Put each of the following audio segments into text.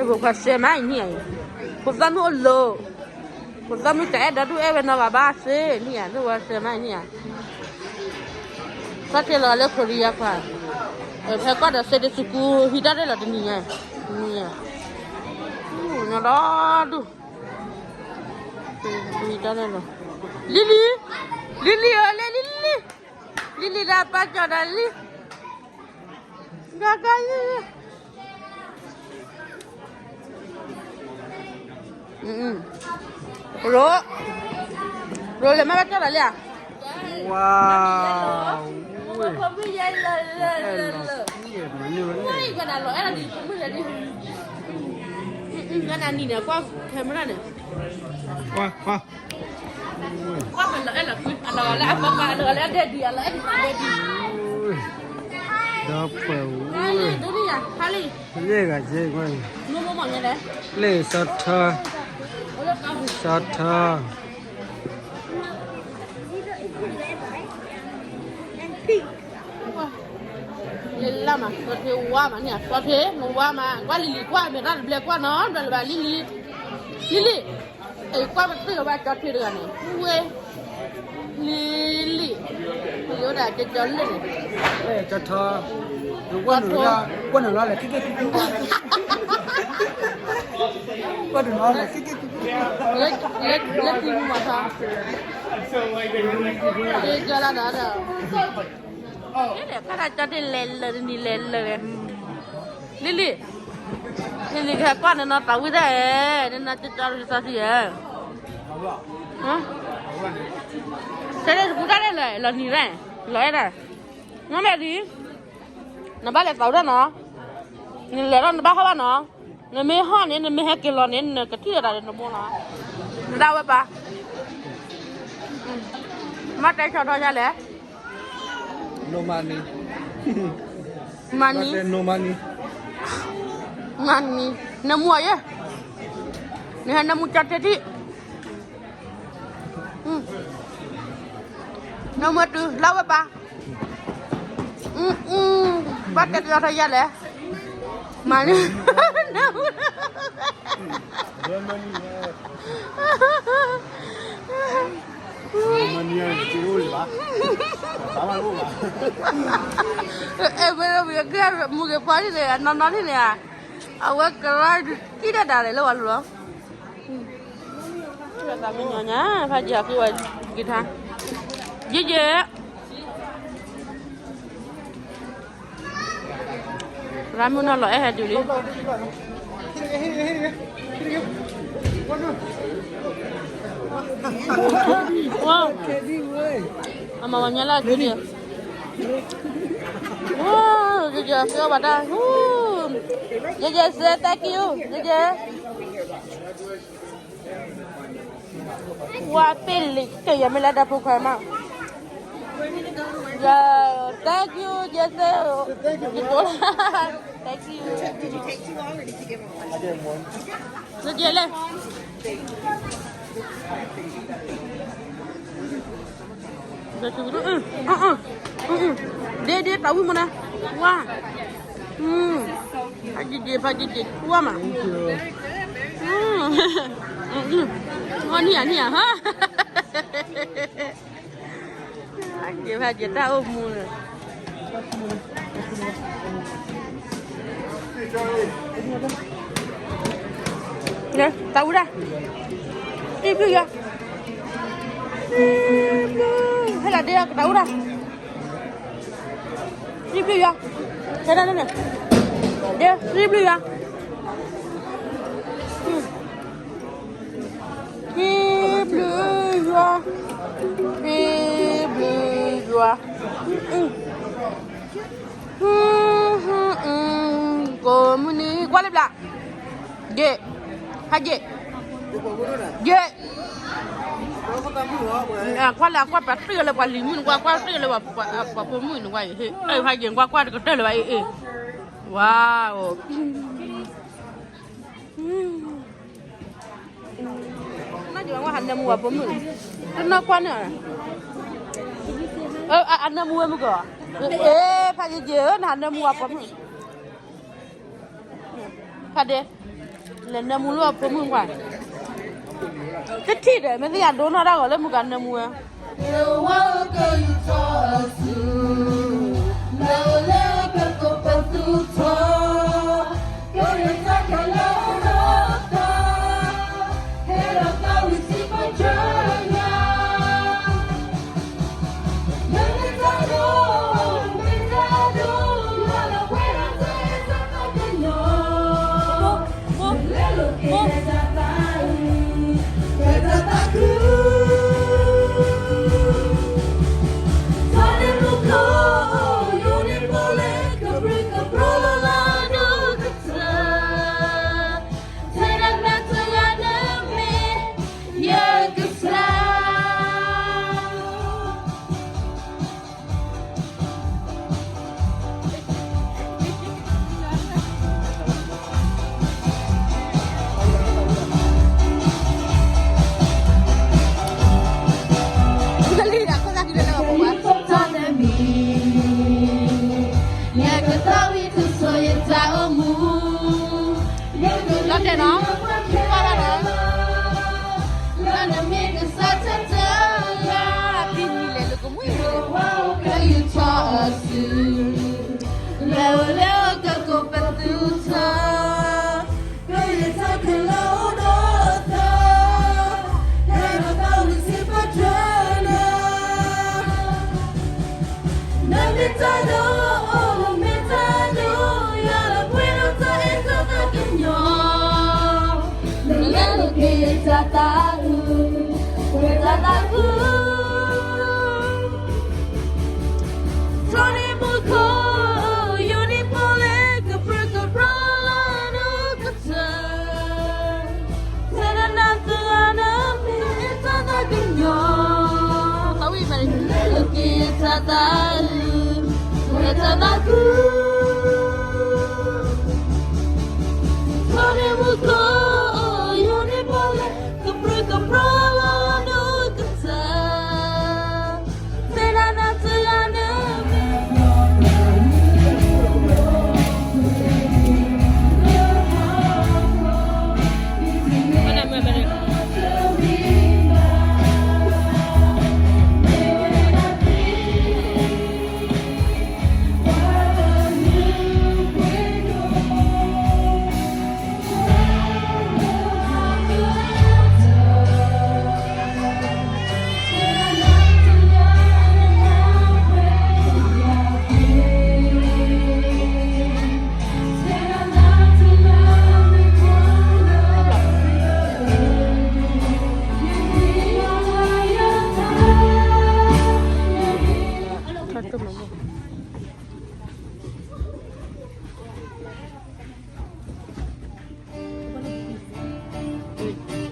ဖိခွါစဲမါအံၤန့ၣ်, ဖိသၣ်မုၣ်အိၣ်လိၤ, ဖိသၣ်မုၣ်တအဲၣ်ဒိးဒုးအဲၣ်ဝဲနီတဂၤဘၣ်စ့ၢ်န့ၣ်ဧါ, ဒ်ဝဲစဲမါအံၤန့ၣ်ဧါ, သၣ်ထ့လီၤလၢခိရံယါခွါ, ဖဲကီၢ်ဒီးစဲဒ့စကူ ဟံးတၢ်ရဲၣ်လီၤတနံၤညါ, တနံၤညါ, နီၢ်ဒီဒူၣ်, ဟံးတၢ်ရဲၣ်လီၤ, လံလံ, လံလံဧၢ, လံလံ, လံလံဒီးပၢ်ကၠီဒီးလံ ကကလံ ရိ, ရိလဲၤမ့ၢ်ဘၣ်ကၠီဒီးလံဧါ, ဝါ, နံၤန့ၣ်ကွၢ် camera န့ၣ်, ကွၢ်လီၤအဲၣ်လီၤကွံ အလီၤလၢအပၢ်ပၢ် အလီၤလၢအဒဲဒံး အလီၤအဲၣ်ဒံးဒဲဒံး, ဒီးပှၤဝဲ, ဒိၣ်န့ၣ်ယၤ ဟါလံ, ယဲၢ်ဂၤယဲၢ်ကွၢ်, မိၢ်မိၢ်မီၢ်ညါလဲၣ်, လၢစီထီ, စီထီ လၢလၢမး စီထ့ဝါမးန့ၣ် စီထ့နဝါမး ကွၢ်လံၤလံၤကွၢ် မဲာ်တၢ်တဘျဲကွၢ်နီၤ ဘျဲလၢၤဘၣ်လံၤလံၤ, လံၤလံၤ, အကွၢ်ပတုာ်လၢၤဘၣ်စီထ့တဂၤန့ၣ် ဝဲ, လံၤလံၤ, လံၤဝဲဒၣ်ကၠီလၢန့ၣ်, ကၠီထီ, ကွၢ်နုာ်လီၤလဲၣ် ကွၢ်နုာ်လီၤလဲၣ် လၢတံၤမူမၤထီ, ကၠီလၢဒီးဒီး ဖဲဒၣ်ကၠီထ့လဲၤလၢာ်တနံၤလဲၤလၢာ်, လံၤလံၤ, လံၤလံၤ ကဟဲကွၢ်နနီၢ်သးဝံၣ်တၢ်ဧဲ, နနီၢ်ကၠီကၠီစီဆှံဧဲ, တဲလၢတကူတၢ်လဲၣ်လၢာ် လီၤနံၤလဲၣ်, လီၤအဲၣ်ဒၣ်, နီၢ်မဲာ်ဒံး, နဘၣ်လဲၤသးဝံၣ်တၢ်နီၤ, နလဲၤထီၣ်နဘၣ်ဟီၣ်ဘၣ်နီၤ, နမ့ၢ်ဟီၣ်န့ၣ် နမ့ၢ်ဟဲက့ၤလီၤန့ၣ် နကထံၣ်လၢတၢ်ဒီးနမိၢ်လီၤ, နဒၣ်ဝဲပၢ် မ့ၢ်တဲဆီၣ်ထွဲယါလဲၣ်, မၤနံၤ, မၤနံၤ, မၤနံၤ, နၢမူအယဲၢ်, နဟဲနၢမူကၠီတဲထံၣ်, နၢမူတုၤလၢဝဲပၢ်, ဘၣ်တဲဆီၣ်ထွဲယါလဲၣ်, မၤနံၤ, အဲဝဲမူက့ၤဖီန့ၣ်န့ၣ် အနီၢ်နီၢ်န့ၣ်န့ၣ်, အဝဲကရၢတံၢ်ဒၣ်ဒၣ်လဲာ်လၢဝဲလီၤ, သးမံညီညါ ဖးယံၤအဃုဝဲက့ၤထါ, ယဲယဲ ရၤမုၢ်နီၢ်လီၤအဲၣ်ဟဲတုၤလံ, အမၤဝဲညါလၢအက့ၤ, ယဲယဲ ကဲဘၣ်တၢ်, ယဲယဲ say thank you ယဲယဲ ဝါပ့လံာ်က့ၤယမ့ၢ်လၢတၢ်ဖိခွါမး, ယ thank you ယဲစဲ, ယကိးလၢ thank you, ယဲလဲၣ် ဒ့ဒ့ တၢ်ဝံၣ်မနၤ, ဝါ, ဖးယံၤယံၤ ဖးယံၤယံၤ ဝါမး, အီနံၣ်ဧါနံၣ်ဧါ, ယဖးယံၤတၢ်အိၣ်မူလၢ တၢ်ဝံၣ်ဒၣ်, တံၢ်ဘျုးယွၤ, ဟဲလီၤဒ့တၢ်ဝံၣ်ဒၣ်, တံၢ်ဘျုးယွၤ, ဟဲဒၣ်န့ၣ်, ဒ့တံၢ်ဘျုးယွၤ, တံၢ်ဘျုးယွၤ, တံၢ်ဘျုးယွၤ, ကိးမုၢ်နံၤ ကွၢ်လၢဘျး, ယဲၢ်, ဖးယဲၢ်, ယဲၢ်, ကွၢ်လၢအကွၢ်ပှၤတ့ၢ်လၢပှၤလံၤမုၣ်နကွၢ် ကွၢ်တ့ၢ်လၢပှၤဖိမုၣ်နကွၢ်, ဖးယဲၢ်ကွၢ်ကွၢ်တကတၢၢ်လၢၤဘၣ်အ့ၣ်အ့ၣ်, ဝါအိၣ် နကွၢ်ဟးနၢမူဝဲဖိမုၣ်, တနီၢ်ကွၢ်န့ၣ်, အနၢမူဝဲမုၢ်ကီး, အ့ ဖးယံၤယံၤဧၢ နဟးနၢမူဝဲဖိမုၣ်, ဖးဒ့, လဲၤနၢမူလၢအဖိမုၣ်ပှၢ်, တထံၣ်ဒီး မ့ၢ်သ့ၣ်ညါဒိနီၢ်တၢ်ဂီၤလၢမုၢ်ကနၢမူဝဲ, လီၤတဲာ်နီၤ, ကွၢ်ဘၣ်နီၤ, လၢနမ့ၢ်ကစၢ်တၢ်တဂၤ, ဖံနံၤလဲၤလၢကမှံၤ, လၢယထီၣ်အစု, လဲၤအိၣ်လၢကကိးပသူထီၣ်, ကယထီၣ်ကလီၤအိၣ်ဒီးသီ, ဟဲဒီးသီဝံၤစံးပတြၢၤနၤ နမ့ၢ်တၢ်ဒိၣ်, နမ့ၢ်တၢ်ဒိၣ်, ယွၤလၢပှဲၤဒီးတၢ်အဲၣ်တၢ်သးကညီၤ, နလဲၤလိာ်က့ၤတၢ်သးအုး, ပှဲၤတၢ်သးခု, ထီန့ၢ်မူခိၣ်, ယိာ်န့ၢ်ပီၣ်လဲၣ်, ကပြုၢ်ကပြီၤလၢနကတၢၢ် ဖဲနနၢ်သဂၢၢ်နမ့ၢ်တၢ်သးကညီၤ, သးဝံၣ်မ့ၢ်န့ၣ် လဲၤလိာ်က့ၤတၢ်သးအုး, ဝဲတၢ်သးခု, ထီန့ၢ်မူခိၣ်, ယိာ်န့ၢ်ပီၣ်လဲၣ်, ကပြုၢ်ကပြီၤလၢနကတၢၢ် ဖဲနနၢ်သဂၢၢ်နမ့ၢ်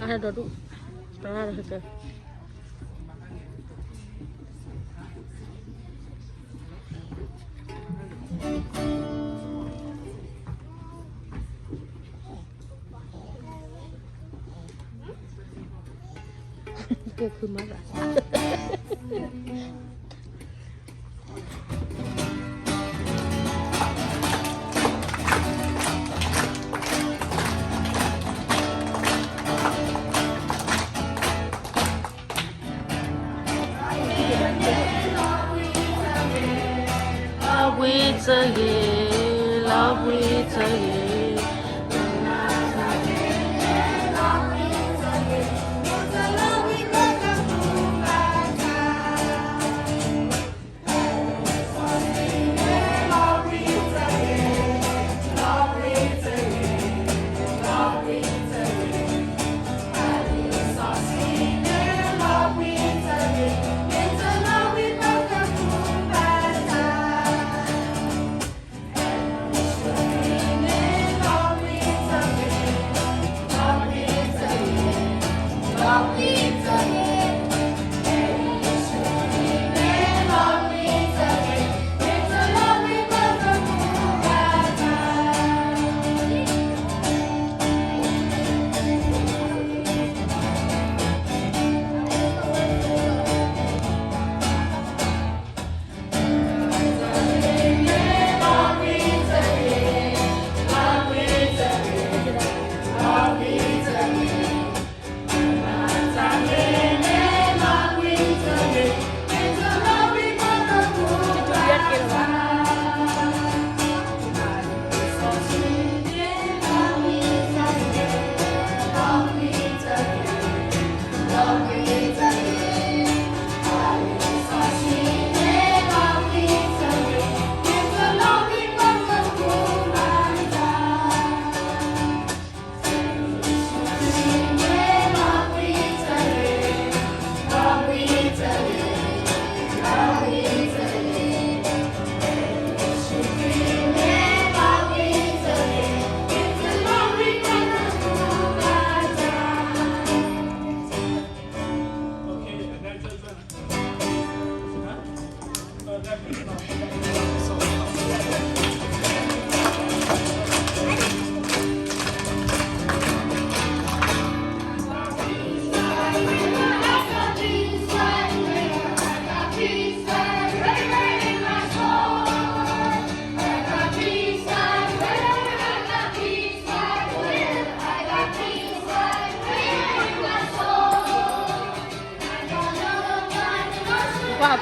အဟဲဒီးဒူၣ်, တရၣ်ဒီးဟဲကဲ, ကဲခုမးဘၣ် လီၤဘှံးတဂ့ၤ, လီၤဘှံးတဂ့ၤ.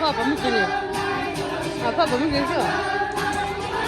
ဖီၣ်ပမုၢ်က့ၤန့ၣ်, အဖီၣ်ပမုၢ်က့ၤဆိၣ်, ခါက့ၤက့ၤ,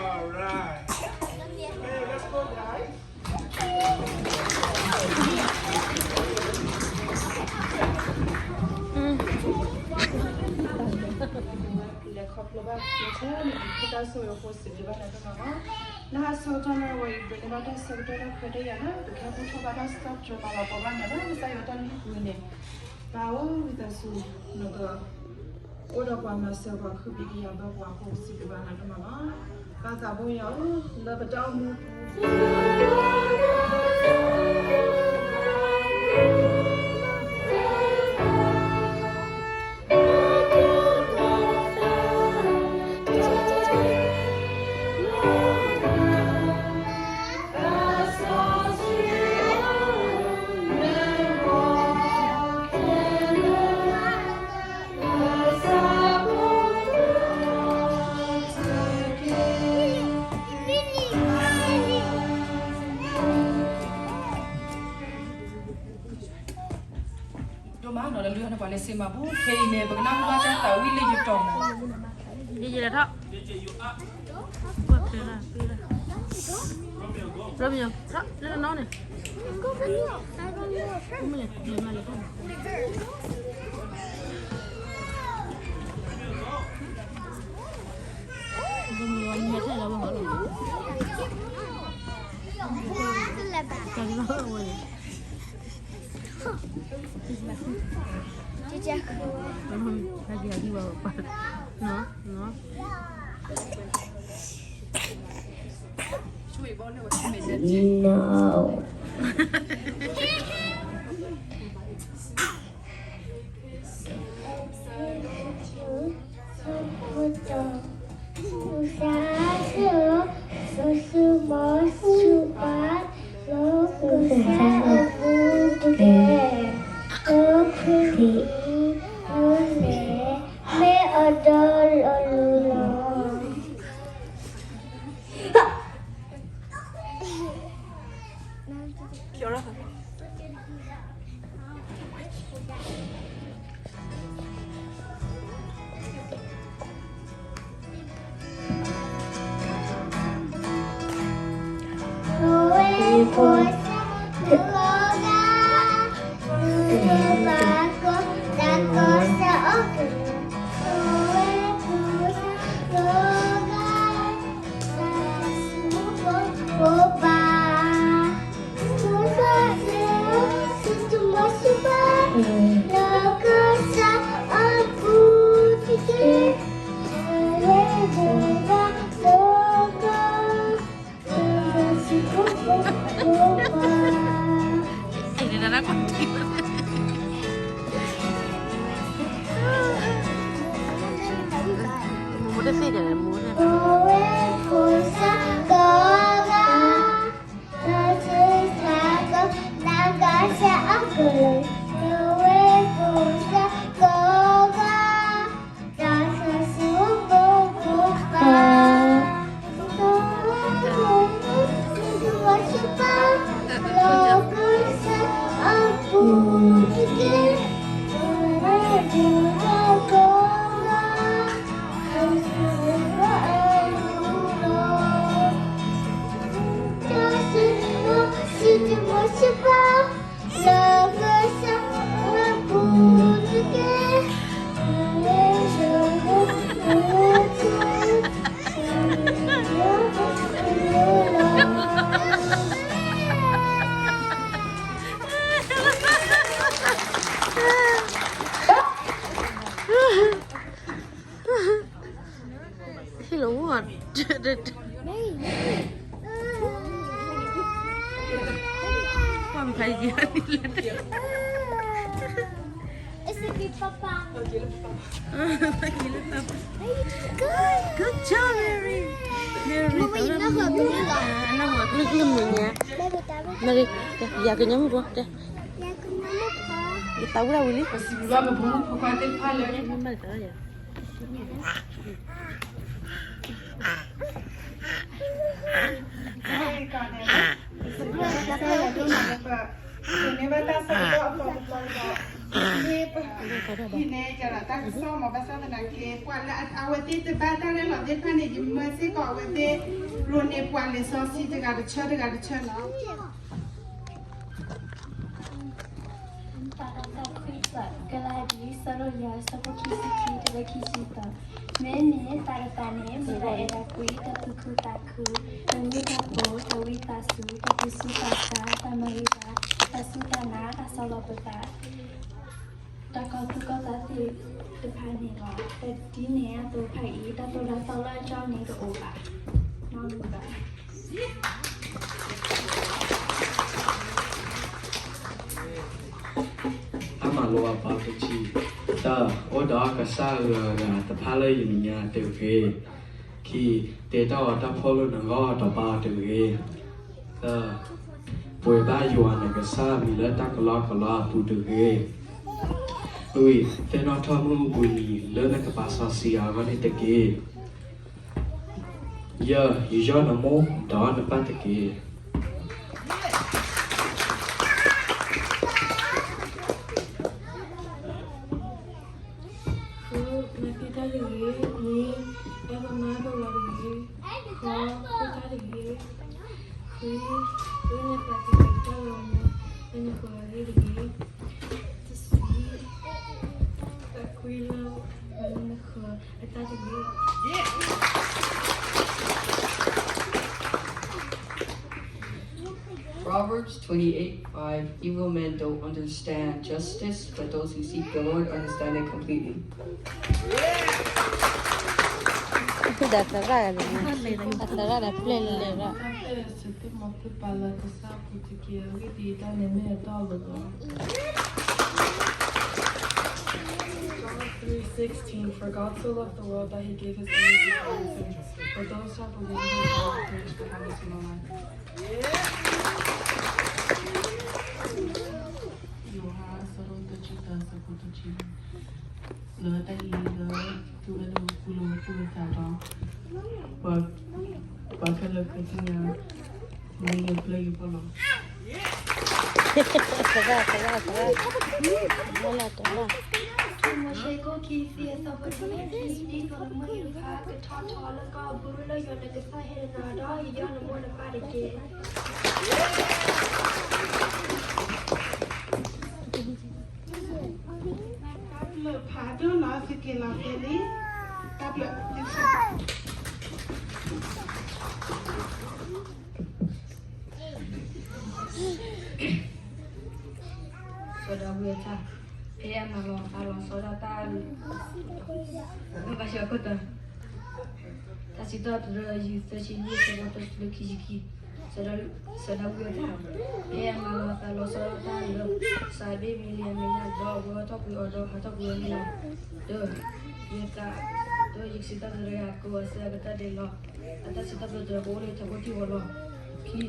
All right. Okay, let's go, guys. လဲၤခီဖျိဘၣ်က့ၤန့ၣ် ဖိသၣ်ဆိၣ်ဂ့ၤဖိစံးဘျုးဘၣ်နၤဒိၣ်မးလီၤ. နဟးဆူၣ်ထီၣ်န့ၣ်ဝဲအံၤ ဒိးန့ၢ်ဘၣ်တၢ်ဆၢကတီၢ်တၢ်ခွဲးတၢ်ယာ်လၢ ပကဟဲဘူၣ်ထီၣ်ဘါထီၣ် စံးထီၣ်ပတြၢၤမၤလၤကပီၤဘၣ်နၤလၢကစၢ်ယွၤတၢ်လုၢ်အပူၤန့ၣ်, ပၢ်ဧၢ ဝံသးစူၤ နက အိၣ်ဒီးပှၤမၤစၢၤပှၤ ခုပံကယၤဘၢပှၤအဃိ ပစံးဘျုးဘၣ်နၤဒိၣ်မးလီၤ. ပၢ်သးဘိယွၤဧၢ, လၢပတၢ်အိၣ်မူပူၤ ဒိၣ်မးနီၤ လၢလုၢ်အီၣ်န့ၢ်ပှၤလၢစ့မၤဘူၣ်ခဲအံၤန့ၣ် ပကနၢ်ဟူဘၣ်တၢ်သးဝံၣ်လၢယတီၢ်မး, ယယလဲၤထီၣ်, ရမယီၤ ထီၣ်လၢနနီၢ်န့ၣ်, မ့ၢ်လဲၤမၤလဲၤထီၣ်န့ၣ်, ရမယီၤ မ့ၢ်ထဲလီၤဝဲဟီလီၤ, တၢ်လီၤဝဲန့ၣ် No. တၢ်ဆၢဂ့ၤဆိၣ်ဂ့ၤ Hey. Papa. Is it big papa? Good. Good job, Mary. Mary, Mama, you know how to do that. Mary, Mary, ya ke nyam ko, ya. Ya ke nyam ko. Ya tahu dah, Willy? Mama, ya. ဟံးန့ၢ်ကဒီးတၢ်ကစီၣ်မ့ၢ်ဘၣ်ဆၣ်သနာ်က့ ပှၤလၢအဝဲသ့ၣ်တဘၣ်တၢ်ရဲၣ်လီၤသ့ၣ်တဖၣ်န့ၣ် ယမၢစ့ၢ်ကီးအဝဲသ့ၣ် ရိၣ်န့ၢ်ပှၤလံာ်စီဆှံတဂၤတဆၢတဂၤတဆၢနီၤ. Galatians အဆၢဒိၣ်ယဲၢ် အဆၢဖိခံဆံခံတုၤလၢခံဆံသၢ, မ့မ့ၢ်သးတသးန့ၣ် မ့ၢ်ဒၣ်အဲၣ်တၢ်ကွံ, တၢ်သူၣ်ခုသးခု, တၢ်မုာ်တၢ်ဖိ, တၢ်ဝံသးစူၤ, တၢ်သူၣ်ဆူၣ်သးဆါ, တၢ်မၤဂ့ၤတၢ်, တၢ်စူၢ်တၢ်နာ်, တၢ်ဆီၣ်လီၤပသး, တၢ်ကီၤသူၣ်ကီၤသးသ့ၣ်တဖၣ်န့ၣ်လီၤ. ဒ်န့ၣ်အသိးတဖၣ်အံၤ တၢ်သိၣ်တၢ်သီလၢအကၠီန့ၣ်တအိၣ်ဘၣ်. နီၢ်မုၢ်ဘၣ် အမၤလိအပာ်တဆံ, တၢ, အိၣ်ဒီးကစၢ်အဂၤတဖၣ်လၢယမဲာ်ညါတဂ့ၤ. ခံ, တဲတၢ်အီၣ်တၢ်ဖီၣ်လၢနဂီၢ်ဒီးပာ်အီၤတဂ့ၤ. သၢ, ပှဲၤဘၣ်ယွၤနကစၢ်အမံၤလၢတၢ်ကလီကလီအပူၤတဂ့ၤ. လွံၢ်, သ့ၣ်နီၣ်ထီၣ်မုၢ်အပူၤနံၤလၢနကပာ်စီဆှံအဂီၢ်န့ၣ်တက့ၢ်. ယဲၢ်, ယူးယီၣ်နမိၢ်ဒီးနပၢ်တက့ၢ်. ဃု, မၤသံတၢ်တဂ့ၤ. နွံ, အဲၣ်ပမါဒီးဝၤတဂ့ၤ. ဃိး, ဃုတၢ်တဂ့ၤ. ခွံ, လၢနသးကံၢ်တၢ်ဂီၤမူ လၢနဃၢၤအဂ့ၢ်တဂ့ၤ. တဆံ, သးကွံလၢနဃၢၤအတၢ်တဂ့ၤ. Proverbs twenty-eight five, evil men don't understand justice, but those who seek the Lord understand it completely. သရၣ်ဒီးပျဲၢ်လဲၤရၣ်. John three sixteen, for God so loved the world that he gave his only begotten Son, that those who believe in him will not perish but have eternal life. ယိၤဟၣ် အဆၢဒိၣ်တဆံသၢ အဆၢဖိတဆံလွံၢ်, လၢတၢ်အံၤလၢသုအဲၣ်ဒိးကူၣ်လိာ်မုာ်သးဒီး ပှၤခဲလၢာ်ကသ့ၣ်ညါ မ့ၢ်လၢပျၢၤယပီၢ်လီၤ. သရၣ်, သရၣ်, သရၣ်, မ့ၢ်လီၤတရၣ်. မိၤၡ့ခိၣ်ခံဆံ အဆၢဖိတဆံခံ, ဒ်သိးနမိၢ်ယိၤဟၣ်ကထီၣ်ထီလၢကီၢ်အဘုလၢယွၤနကစၢ်ဟ့ၣ်နၤဒီး ယူးယီၣ်နမိၢ်နပၢ်တက့ၢ်. တၢ်ဘျုးဖးဒိၣ်နီၤ သုက့ၤလီၤဖဲန့ၣ်, တၢ်ဘျုး စီၤဒၤဝံးအတၢ်, ဖဲအမၤလီၤအသးလီၤဆီဒၣ်တၢ်, ဘၣ်ဆၢခိၣ်တီ, တၢ်စံးထီၣ်ပတြၢၤ ယုၢ်သၢဆံယဲၢ် အဆၢဖိတၢတုၤလၢခံဆံခံ, စီၤဒၤဝံးအတၢ်, ဖဲအမၤလီၤအသးလီၤဆီဒၣ်တၢ်လၢ ကစၢ်အဘ့ၣ်မ့လံအမဲာ်ညါဒီး အဝဲထီၣ်ကွံာ်အီၤဒီး ဟးထီၣ်ကွံာ်အီၤန့ၣ်လီၤ. တၢ, ယသး, တၢ, ယကစံးထီၣ်ပတြၢၤ ယၤကိာ်အဆၢအကတၢၢ်ဒဲးလီၤ. အတၢ်စံးထီၣ်ပတြၢၤကအိၣ်လၢထးခိၣ်ထံဝီၤလီၤ. ခံ,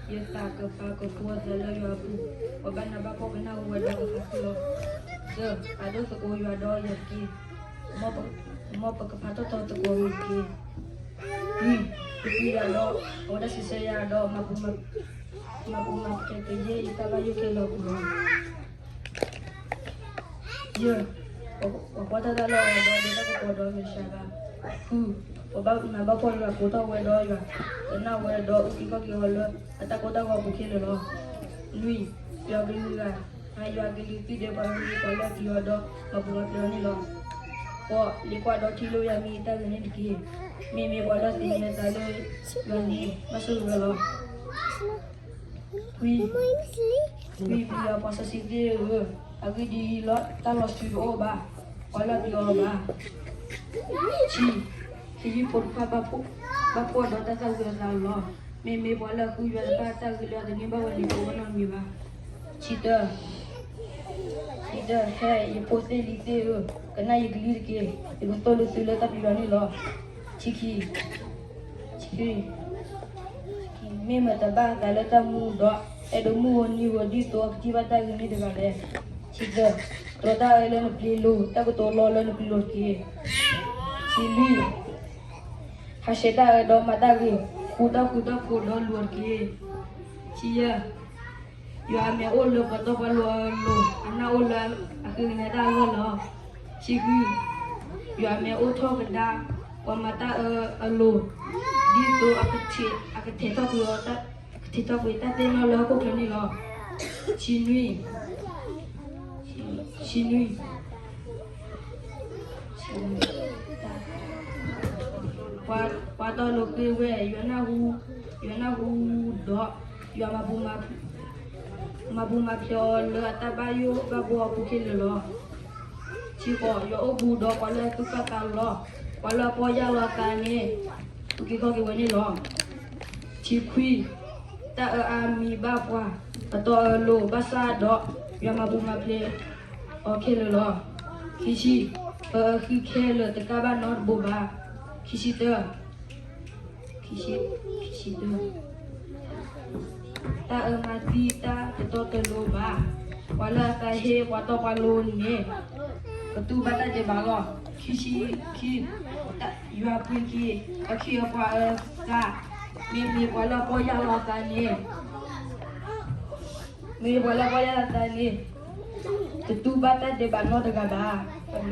ယသးကပာ်ကဖၢအသးလၢယွၤအပူၤ, ပှၤဘၣ်နးဘၣ်ဖှီၣ်ကနၣ်ဝဲဒီးကသးခုလီၤ. သၢ, ပာ်ဒိၣ်သကိးယွၤဒီးယၤတက့ၢ်. မ်ပကဖးထီၣ်တၢ်သကိးမုၢ်တက့ၢ်. လွံၢ်, ပဃ့ယွၤဒီး အဝဲဒၣ်စံးဆၢယၤဒီး မၤပူၤမၤဖျဲးကယဲၢ်ယတၢ်ဘၣ်ယိၣ်ခဲလၢာ်အပူၤလီၤ. ယဲၢ်, ပှၤကွၢ်တၢ်တၢ်လၢအီၤဒီး ဒိးတၢ်ကပီၤဒီးဂဲၤဆၢဘၣ်. ဃု, ပှၤဘၣ်နးဘၣ်ဖှီၣ်လၢအကိးထီၣ်ဝဲဒီးယွၤ, ကနၣ်ဝဲဒီးအုၣ်က့ၤခီၣ်က့ၤအီၤလၢအတၢ်ကိၢ်တၢ်ဂီၤအပူၤခဲလၢာ်လီၤ. နွံ, ယွၤကလုာ်ဂၤ, ယွၤကလုာ်သုဒဲးပှၤကလုာ် ပှၤလၢအပျံၤအီၤဒီး မၤပူၤမၤဖျဲးအီၤန့ၣ်လီၤ. ဃိး, လ့ၣ်ကွၢ်ဒီးထံၣ်လိာ်ယၤမ့ၢ်ယတၢ်ဂ့ၤန့ၣ်တက့ၢ်. မ့မ့ၢ်ပှၤလၢအသန့ၤအသးလၢယွၤန့ၣ် ဘၣ်ဆိၣ်ဂ့ၤဝဲလီၤ. ခွံ, ခွံ, ပှၤစီဆှံသ့ၣ်ဧၢ, အဂ့ၢ်ဒ်အံၤ, တၢ်လီၤစှၤတအိၣ်ဘၣ်, ပှၤလၢအပျံၤအီၤဘၣ်. ဆံ, ခ့ယုၢ်ဖိတဖၣ်ဘၣ်ဖှီၣ်, ဘၣ်ကွၢ်ဒီးတၢ်သၣ်ဝံၤအသးလီၤ. မ့မ့ၢ်ပှၤလၢအဃုယွၤတဖၣ်အတၢ်ဂ့ၤလၢအတန့ၢ်ဘၣ်ဝဲန့ၣ် တအိၣ်နီတမံၤဘၣ်. ဆံတၢ, ဆံတၢ, ဟဲယဖိသ့ၣ်လံၤသ့ၣ်ဧၢ, ကနၣ်ယကလံၤတက့ၢ်. ယကသိၣ်လိသုလၢတၢ်ပျံၤလီၤန့ၣ်လီၤ. ဆံခံ, ဆံခံ, မ့ၢ်မတၤဘၣ်အသးလၢတၢ်မူဒီး အဲၣ်ဒိးမုၢ်ဂီၤနံၤဂီၤ ဒ်သိးအကထံၣ်ဘၣ်တၢ်ဂ့ၤန့ၣ်တဂၤလဲၣ်. ဆံသၢ, တြီတၢ်အၢလၢနပျ့ၤလိၤ, တၢ်ကတိၤလီလၢနပျ့ၤလိၤတက့ၢ်. ဆံလွံၢ်, ဟးဆှဲးတၢ်အၢဒီးမၤတၢ်ဂ့ၤ, ဃူတၢ်ဃူတၢ်ဖိးဒီးလူၤအီၤတက့ၢ်. ဆံယဲၢ်, ယွၤအမဲာ်အိၣ်လၢပှၤတီပှၤလိၤအလိၤ, အနၢ်အိၣ်လၢအဃ့ကညးတၢ်အဂီၢ်လီၤ. ဆံဃု, ယွၤအမဲာ်အိၣ်ထီၣ်ကဒါ ပှၤမၤတၢ်အၢအလိၤ, ဒ်သိးအကထဲးထီၣ်ကွံာ်အီၤ, အကထဲးထီၣ်ကွံာ်တၢ်သ့ၣ်နီၣ်လၢဟီၣ်ခိၣ်ချၢန့ၣ်လီၤ. ဆံနွံ, ဆံနွံ, ပှၤတီလိၤဃ့ဝဲ, ယွၤနၢ်ဟူ, ယွၤနၢ်ဟူဒီး ယွၤမၤပူၤမၤဖျဲးအီၤလၢအတၢ်ဘၣ်ယိၣ်ဘၣ်ဘှီအပူၤခဲလၢာ်လီၤ. ဆံဃိး, ယွၤအိၣ်ဘူးဒီးပှၤလၢအသူၣ်ကၢ်သးလီၤ, ပှၤလၢအပီၢ်ယၢ်လီၤအသးန့ၣ် သူၣ်က့ၤခီၣ်က့ၤဝဲန့ၣ်လီၤ. ဆံခွံ, တၢ်အၢအါမံၤဘၣ်ပှၤ, အတီအၢလိၤ, ဘၣ်ဆၣ်ဒီး ယွၤမၤပူၤမၤဖျဲးအီၤခဲလၢာ်လီၤ. ခံဆံ, ပအၢဃံခဲလၢာ်တကၣ်ဘၣ်နီတဘိဘၣ်. ခံဆံတၢ, ခံဆံ, ခံဆံတၢ, တၢ်အၢမၤသံတၢ်တတီတလိၤဘၣ်. ပှၤလၢအသးဟ့ပှၤတီပှၤလိၤန့ၣ် ကတူၢ်ဘၣ်တၢ်ဒဲးဘးလီၤ. ခံဆံခံ, ယွၤပှ့ၤက့ၤအခ့အပှၤအသး, မ့မ့ၢ်ပှၤလၢအပီၢ်ယၢ်လီၤအသးန့ၣ်, မ့မ့ၢ်ပှၤလၢအပီၢ်ယၢ်လီၤအသးန့ၣ် တတူၢ်ဘၣ်တၢ်ဒဲးဘးနီတဂၤဘၣ်. တၢ်ဘ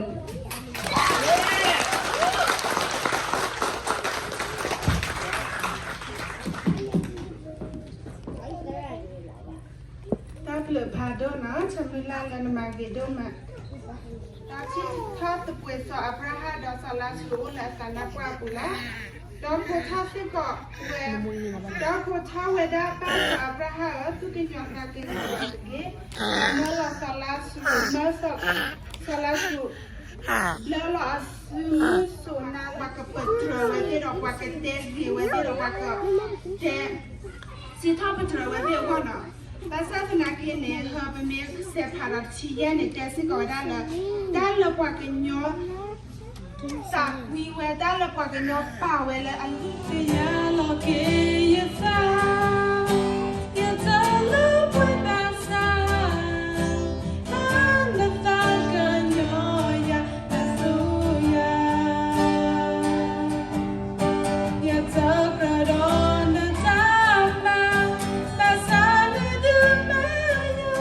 ျုးဖးဒိၣ်နီၤ, ဆၢမုၢ်လၢ်လၢနမၤဂ့ၤဒိၣ်မး. တၢ်ထံၣ်ထီၣ်သပှ့ၤစီၤအၤဘြၤဟၣ်ဒီးစီၤလါစရူးအိၣ်လၢအသးလၢပှၢ်အပူၤလီၤ. ဒီးခိးထီၣ်စ့ၢ်ကီးဝဲ, ဒီးခိးထီၣ်ဝဲဒၣ်ပၢ်စီၤအၤဘြၤဟၣ်ဧၢ, သူၣ်ကညီၤသးကညီၤတဂ့ၤ, မၢလီၤစီၤလါစရူး, မၢစီၤလါစရူး, ဘျၢလီၤအစုမုၢ်စိၤနၤ, ပှၤကပတြၢၤဝဲသ့ၣ်ဒီးပှၤကတဲဂ့ၤဝဲသ့ၣ်ဒီးပှၤကတဲ စံးထီၣ်ပတြၢၤဝဲသ့ၣ်အဂီၢ်နီၤ. ဘၣ်ဆၣ်သနာ်က့န့ၣ် ဟၢပမ့ၢ်စဲးဖးဒီးတဆံယဲၢ်န့ၣ် တဲစ့ၢ်ကီးဝဲဒၣ်လၢ တၢ်လၢပှၤကညီ သးကွံဝဲ တၢ်လၢပှၤကညီပာ်ဝဲလၢအလီၢ် ကယၤလီၤက့ၤယသး, ယတၢ်လၢပှဲၤဘၣ်ဆၣ်, တၢ်လၢသးကညီၤယၤ အစိယၤ ယတကြၢးဒီးနတၢ်မၤ, ဘၣ်ဆၣ်နဒုးမၤယၤ,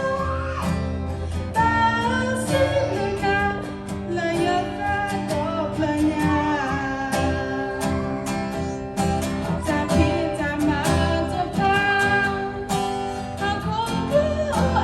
ဘၣ်ဆၣ်နက လၢယသးဒီဖျၢၣ်ညါ, တၢ်ဖံးတၢ်မၤတဖၣ်, ဟီၣ်ခိၣ်ကျိအမၤ,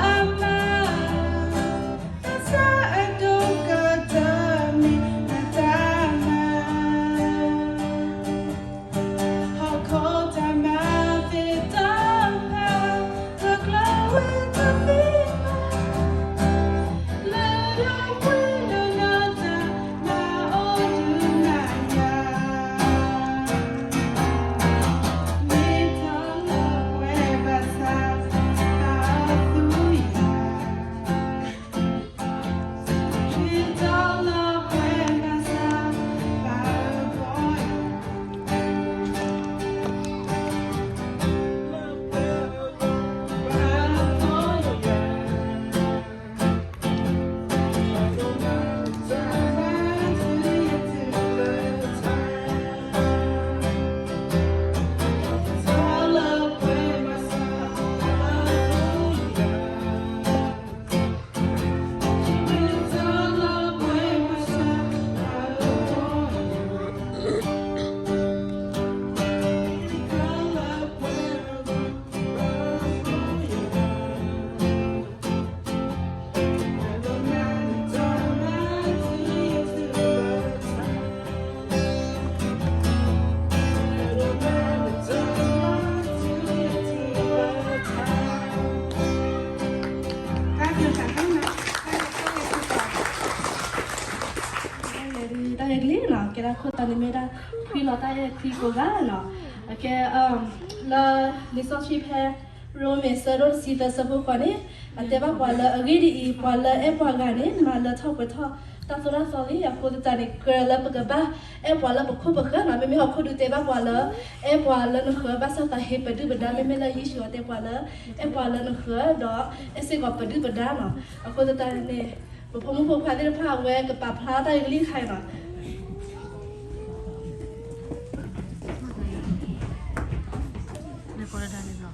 ဘၣ်ဆၣ်အဒိၣ်ကတၢၢ်မ့ၢ်နတၢ်မၤ ဟီၣ်ခိၣ်တၢ်မၤသ့ၣ်တဖၣ်, ဟီၣ်ခိၣ်ကျိဝဲတသ့ဘၣ်, လၢဒိးပှ့ၤဒိးနီၢ်တၢ်မၤအိၣ်ဒုးနၤယၤ, မ့ၢ်တၢ်လၢပှဲၤဘၣ်ဆၣ် အသူယၤ တၢ်ဂ့ၢ်ကလံၤနီၤ, ကဲဒၣ်ခိၣ်တီန့ၣ်မ့ၢ်ဒၣ် ဖ လီၤတၢ်အဲၣ်အချံကိးဂၤနီၤ. အကဲ လၢလံာ်စီဆှံဖဲ ရိမ့ၤ ဆၢဒိၣ်တဆံသၢ ဆၢဖိဃိးန့ၣ် အတဲဘၣ်ပှၤလၢ အဂ့ၢ်ဒ်အံၤ, ပှၤလၢအဲၣ်ပှၤဂၤန့ၣ် မၤလၢထီၣ်ပှဲၤထီၣ်တၢ်သိၣ်တၢ်သီလံ. အဃိသတးန့ၣ် ကြၢးလၢပကဘၣ်အဲၣ်ပှၤလၢပခိၣ်ပဃၢၤနီၤ. မ့မ့ၢ်ဟီၣ်ခိၣ်ဒုးတဲဘၣ်ပှၤလၢ အဲၣ်ပှၤလၢနဃၢၤ ဘၣ်ဆၣ်သးဟ့ပဒုၣ်ပဒါ, မ့မ့ၢ်လၢယ့ၣ်ၡူးအီၤတဲပှၤလၢ အဲၣ်ပှၤလၢနဃၢၤ ဒီးအဲၣ်စ့ၢ်ကီးပဒုၣ်ပဒါနီၤ. အဃိသတးန့ၣ် ပဖိမုၣ်ဖိခွါသ့ၣ်တဖၣ် အဝဲကပာ်ဖျါတၢ်ဂ့ၢ်လံတခါအံၤနီၤ.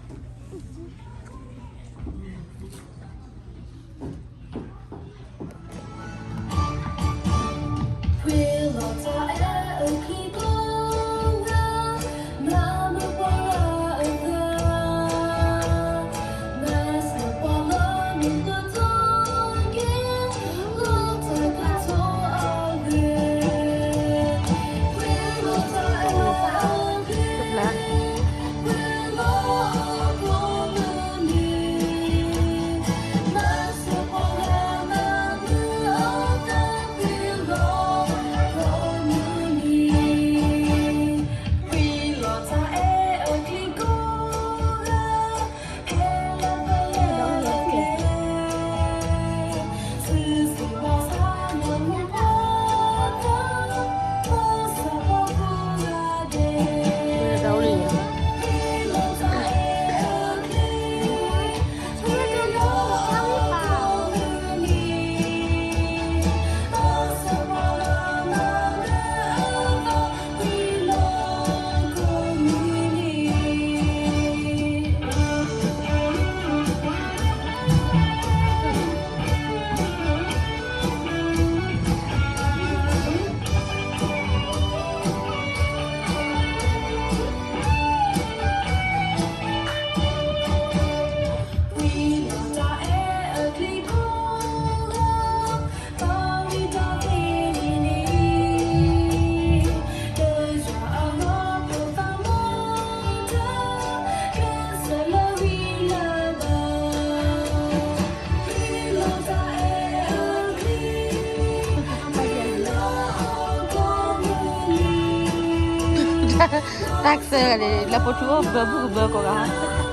တၢ်ကစၢၢ်န့ၣ် လၢပထူအိၣ်ဘၢဘူၣ်ကဘၢကိးဂၤ လၢ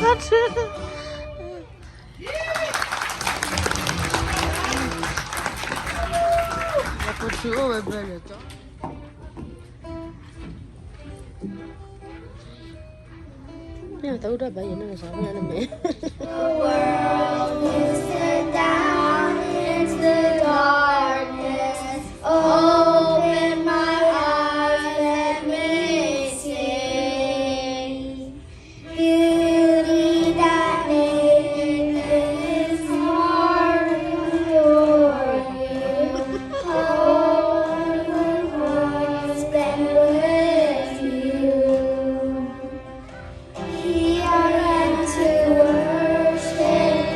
ခါထူ ပထူအိၣ်ဝဲဘၢလၢာ်ကၠီ မ့ၢ်တၢ်အိၣ်ဒီးဘၢယၤန့ၣ်လီၤ The world is down into darkness. Open my eyes, let me see. Beauty that makes this heart adore you. Holy, holy, splendor is you. Here I am to worship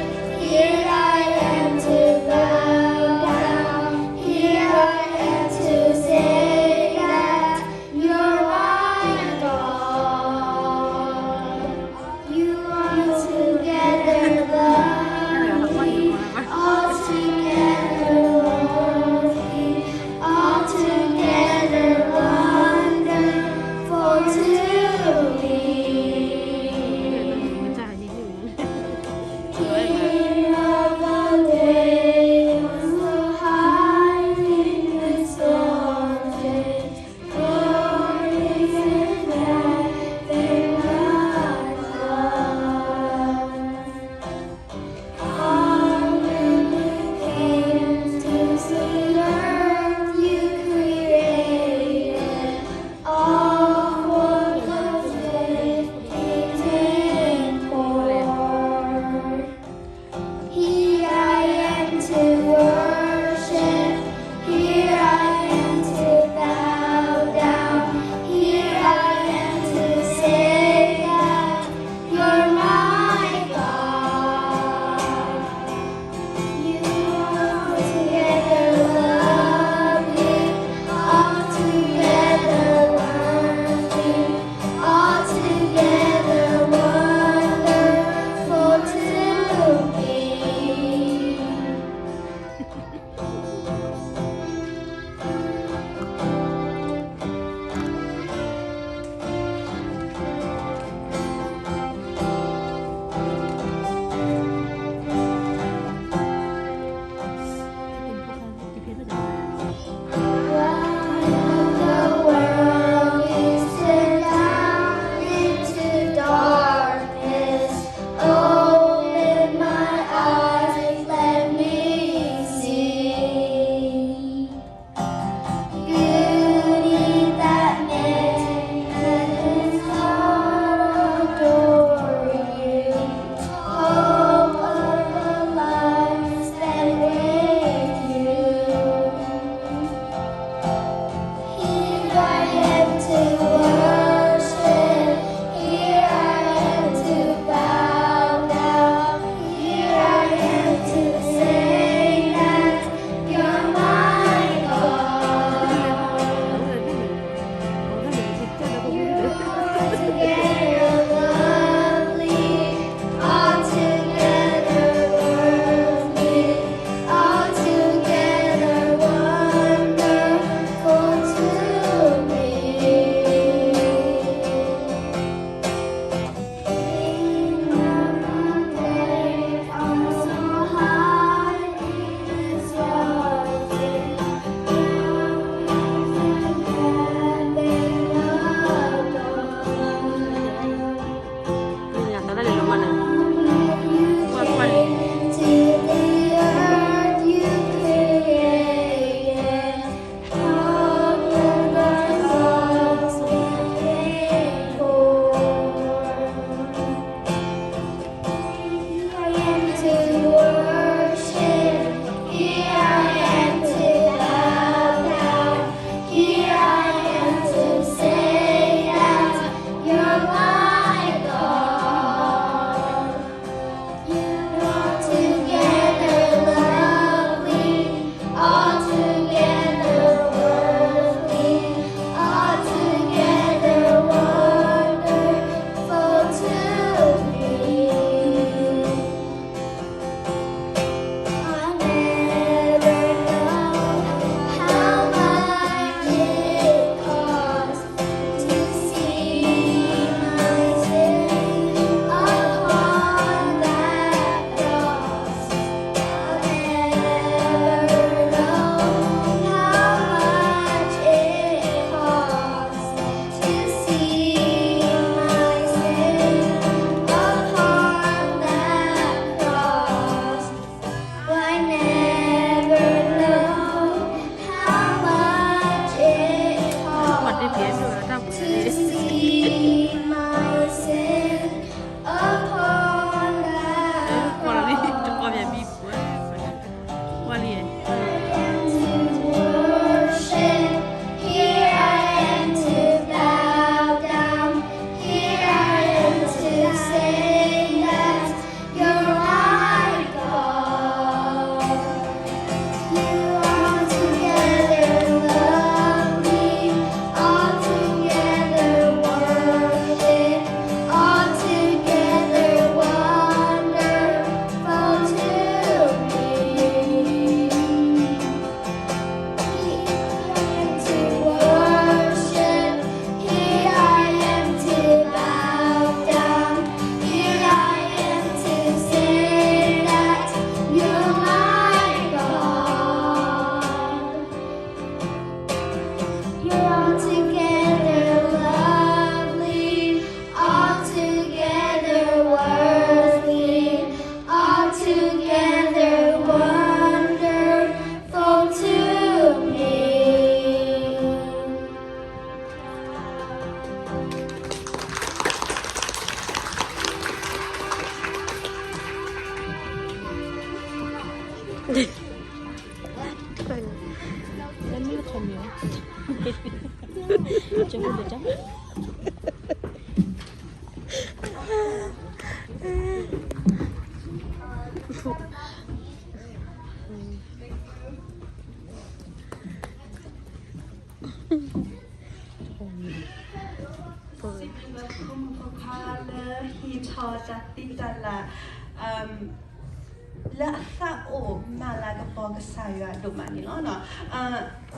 စံးဘျုးဘၣ်ဖိမုၣ်ဖိခွါလၢ ဟံးထီၣ်တၢ်သံတၢ်လၤ လၢအသးအိၣ်မၤလၤကပီၤကစၢ်ယွၤဒိၣ်မးန့ၣ်လီၤ.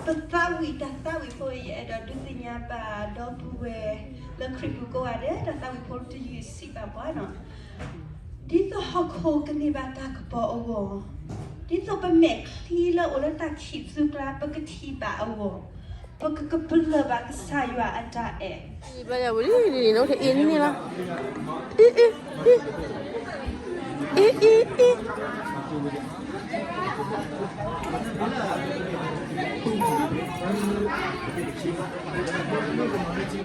ပသးဝံၣ်တၢ်သးဝံၣ်ဖိ ယအဲၣ်ဒိးဒုးသ့ၣ်ညါဘၣ်ဒီပုၢ်ဝဲၢ်လၢခရံာ်ပူၤကိးဂၤဒဲး တၢ်သးဝံၣ်ဖိတယုၢ်စံးဘၣ်ပှၤန့ၣ် ဒ်သိးဟီၣ်ခိၣ်ကန့ၢ်ဘၣ်တၢ်ကပီၤအဂီၢ်, ဒ်သိးပမဲာ်ချံလၢအိၣ်လၢတၢ်ခံးသူကျါ ပကထံၣ်ဘၣ်အဂီၢ်, ပကကပလၢၢ်ဘၣ်ကစၢ်ယွၤအတၢ်အဲၣ် ဘၣ်ယၤဝံၤလံလံလံ နအိၣ်ထဲအံၤန့ၣ်လီၤ. အံၤ အံၤ အံၤ အံၤ အံၤ